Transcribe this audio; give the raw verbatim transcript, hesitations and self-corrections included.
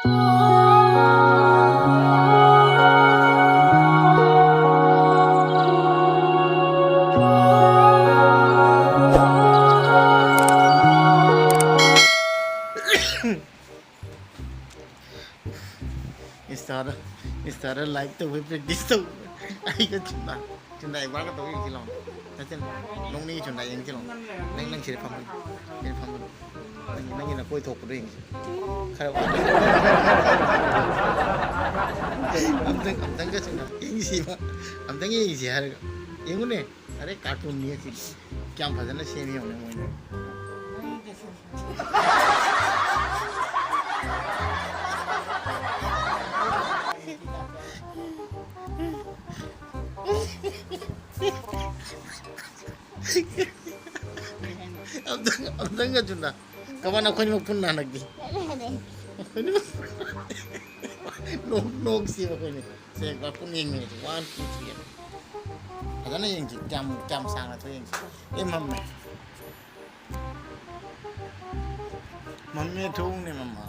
ꯏꯟꯁꯇꯥꯗ, ꯏꯟꯁꯇꯥꯗ live ꯇꯧꯕꯩ practice ꯇꯧ꯫ ꯑꯩꯒ ꯆꯨꯝꯅ, ꯆꯨꯝꯅ ꯑꯦꯛꯕꯥꯔꯒ ꯇꯧ ꯌꯦꯡꯁꯤ ꯂꯥꯎ꯫ ꯅꯠꯇꯦ, ꯅꯣꯡꯅꯤꯒꯤ ꯆꯨꯝꯅ ꯌꯦꯡꯁꯤ ꯂꯥꯎ꯫ ꯅꯪ, ꯅꯪ ꯁꯤꯗ ꯐꯝꯃꯨ꯫ ꯁꯤꯗ ꯐꯝꯃꯨ꯫ ꯅꯪꯒꯤ, ꯅꯪꯒꯤ ꯅꯀꯣꯏ ꯊꯣꯛꯄꯗꯣ ꯌꯦꯡꯁꯤ꯫ ꯈꯔ ꯋꯥ-, ꯑꯝꯇꯪ, ꯑꯝꯇꯪꯒ ꯆꯨꯝꯅ ꯌꯦꯡꯁꯤꯕ꯫ ꯑꯝꯇꯪ ꯌꯦꯡꯁꯤ ꯍꯥꯏꯔꯒ꯫ ꯌꯦꯡꯉꯨꯅꯦ꯫ ꯑꯔꯦ, ꯀꯥꯔꯇꯨꯟꯅꯤ ꯑꯁꯤꯗꯤ꯫ ꯀꯌꯥꯝ ꯐꯖꯅ ꯁꯦꯝꯃꯤ ꯌꯦꯡꯉꯨꯅꯦ ꯃꯣꯏꯅ꯫ ꯑꯝꯇꯪ, ꯑꯝꯇꯪꯒ ꯆꯨꯝꯅ꯫ ꯀꯃꯥꯏꯅ ꯑꯩꯈꯣꯏꯅꯤꯃꯛ ꯄꯨꯟꯅ ꯍꯟꯗꯛꯇꯤ? ꯑꯩꯈꯣꯏꯅꯤꯃꯛ ꯅꯣꯛ-, ꯅꯣꯛꯁꯦꯕ ꯑꯩꯈꯣꯏꯅꯤ꯫ ꯁꯦ, ꯄꯨꯟꯅ ꯌꯦꯡꯃꯤꯟꯅꯁꯤ꯫ One, two, three ꯍꯥꯏꯅ꯫ ꯐꯖꯅ ꯌꯦꯡꯁꯤ꯫ ꯀꯌꯥꯝ, ꯀꯌꯥꯝ ꯁꯥꯡꯅ ꯊꯣꯛ ꯌꯦꯡꯁꯤ꯫ ꯑꯦ, ꯃꯝꯃꯦ꯫ ꯃꯝꯃꯦ, ꯊꯣꯛꯎꯅꯦ, ꯃꯝꯃ꯫